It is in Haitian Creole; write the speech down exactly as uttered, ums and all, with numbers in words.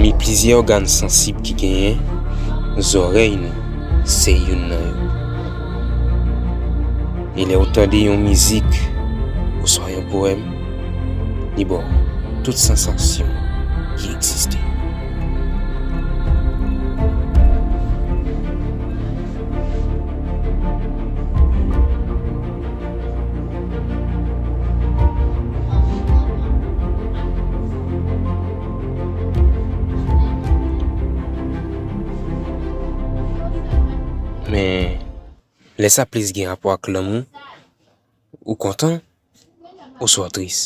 Men plizyè ògàn sansib ki genyen, zòrèy nou se youn nan yo. E lè w tande yon mizik oswa yon powèm, li ba w tout sansasyon ki egziste. Men, lè sa plis gen rapò ak lanmou, ou kontan oswa w tris?